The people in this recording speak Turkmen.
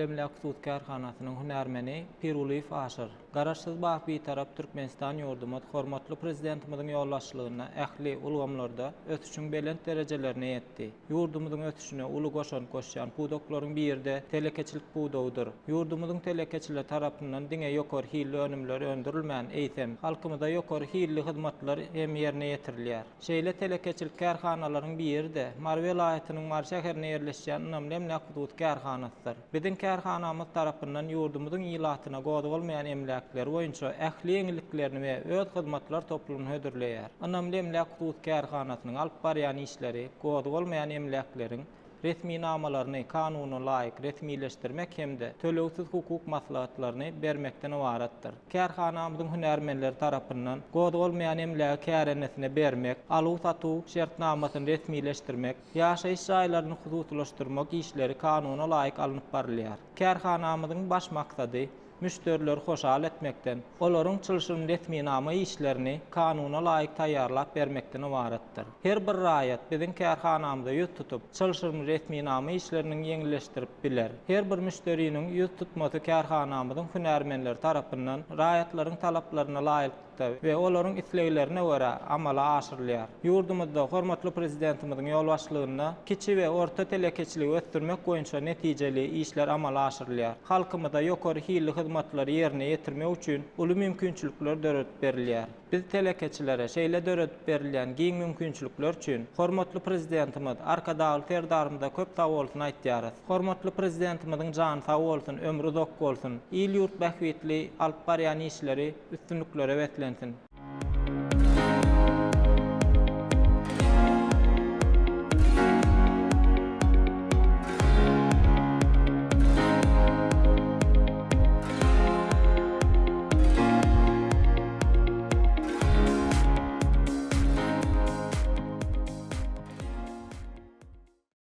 Ynamly emläk hususy kärhanasynyň hünärmeni Pirulyýew Aşyr. Garaşsyz, baky Bitarap Türkmenistan ýurdumyz hormatly Prezidentimiziň ýolbaşçylygynda ähli ulgamlarda ösüşiň belent derejelerine ýetdi. Ýurdumyzyň ösüşine uly goşant goşýan pudaklaryň biri-de telekeçilik pudagydyr. Ýurdumyzyň telekeçileri tarapyndan diňe ýokary hilli önümler öndürilmän, eýsem, halkymyza ýokary hilli hyzmatlar hem ýerine ýetirilýär. Şeýle telekeçilik kärhanalaryň biri-de Mary welaýatynyň Mary şäherinde ýerleşýän Ynamly emläk hususy kärhanasydyr. Biziň kärhanamyz tarapyndan ýurdumyzyň ilatyna gozgalmaýan emläkleri boýunça ähli ýeňilliklerini we öz hyzmatlar toplumyny hödürleýär. Ynamly emläk hususy kärhanasynyň alyp barýan işleri gozgalmaýan emläkleriň resminamalaryny kanuna laýyk resmileşdirmek hem-de tölegsiz hukuk maslahatlaryny bermekden ybaratdyr. Kärhanamyzyň hünärmenleri tarapyndan gozgalmaýan emlägi kärendesinä bermek, aluw-satuw şertnamasyny resmileşdirmek, ýaşaýyş jaýlaryny hususylaşdyrmak işleri kanuna laýyk alnyp barylýar. Kärhanamyzyň baş maksady, müşderileri hoşal etmekden, olaryň çylşyrymly resminama işlerini kanuna laýyk taýýarlap bermekden ybaratdyr. Her bir raýat biziň kärhanamyza ýüz tutup, çylşyrymly resminama işleriniň ýeňilleşdirip biler. Her bir müşderiniň ýüz tutmasy kärhanamyzyň hünärmenleri tarapyndan raýatlaryň talaplaryna laýyklykda we olaryň isleglerine görä amala aşyrylýar. Ýurdumyzda hormatly Prezidentimiziň ýolbaşçylygynda kiçi we orta telekeçiligi ösdürmek boýunça netijeli işler amala aşyrylýar. Halkymyza ýokary hilli hyzmatlary ýerine ýetirmek üçin uly mümkinçilikler döredip berilýär. Biz telekeçilere şeýle döredip berilýän giň mümkinçilikler üçin hormatly Prezidentimiz Arkadagly Serdarymyza köp sagbolsun aýtýarys. Hormatly Prezidentimiziň jany sag bolsun, ömri uzak bolsun, il-ýurt bähbitli alyp barýan işleri üstünliklere beslensin!